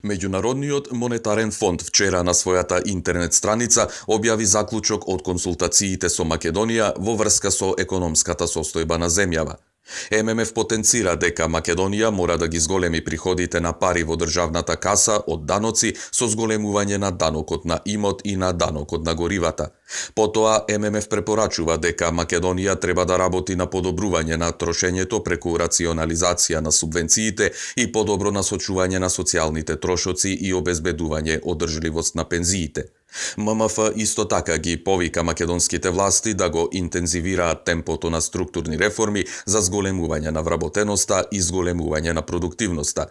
Меѓународниот монетарен фонд вчера на својата интернет страница објави заклучок од консултациите со Македонија во врска со економската состојба на земјава. ММФ потенцира дека Македонија мора да ги зголеми приходите на пари во државната каса од даноци со зголемување на данокот на имот и на данокот на горивата. Потоа ММФ препорачува дека Македонија треба да работи на подобрување на трошењето преку рационализација на субвенциите и подобро насочување на социјалните трошоци и обезбедување одржливост на пензиите. ММФ исто така ги повика македонските власти да го интензивираат темпото на структурни реформи за зголемување на вработеноста и зголемување на продуктивноста.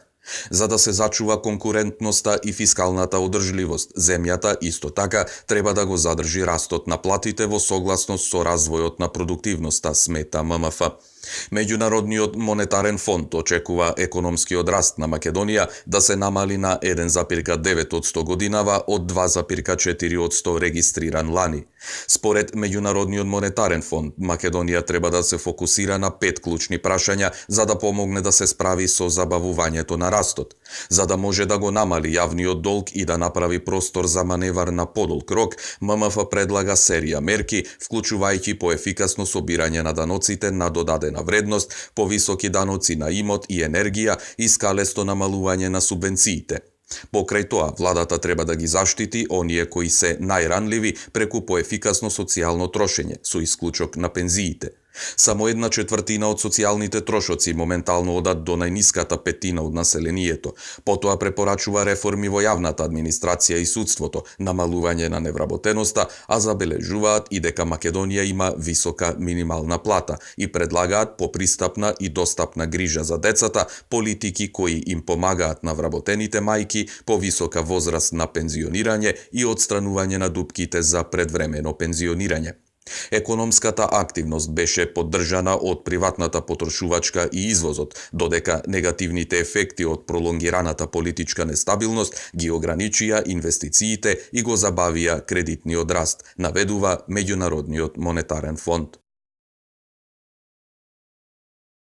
За да се зачува конкурентноста и фискалната одржливост, земјата исто така треба да го задржи растот на платите во согласност со развојот на продуктивноста, смета ММФ. Меѓународниот монетарен фонд очекува економскиот раст на Македонија да се намали на 1,9% годинава од 2,4% регистриран лани. Според Меѓународниот монетарен фонд, Македонија треба да се фокусира на 5 клучни прашања за да помогне да се справи со забавувањето на растот. За да може да го намали јавниот долг и да направи простор за маневар на подолг рок, ММФ предлага серија мерки, вклучувајќи поефикасно собирање на даноците на додадена вредност, повисоки даноци на имот и енергија и скалесто намалување на субвенциите. Покрај тоа, владата треба да ги заштити оние кои се најранливи преку поефикасно социјално трошење, со исклучок на пензиите. Само 1/4 од социјалните трошоци моментално одат до најниската петина од населението. Потоа препорачува реформи во јавната администрација и судството, намалување на невработеноста, а забележуваат и дека Македонија има висока минимална плата и предлагаат попристапна и достапна грижа за децата, политики кои им помагаат на вработените мајки, повисока возраст на пензионирање и отстранување на дупките за предвремено пензионирање. Економската активност беше поддржана од приватната потрошувачка и извозот, додека негативните ефекти од пролонгираната политичка нестабилност ги ограничија инвестициите и го забавија кредитниот раст, наведува Меѓународниот монетарен фонд.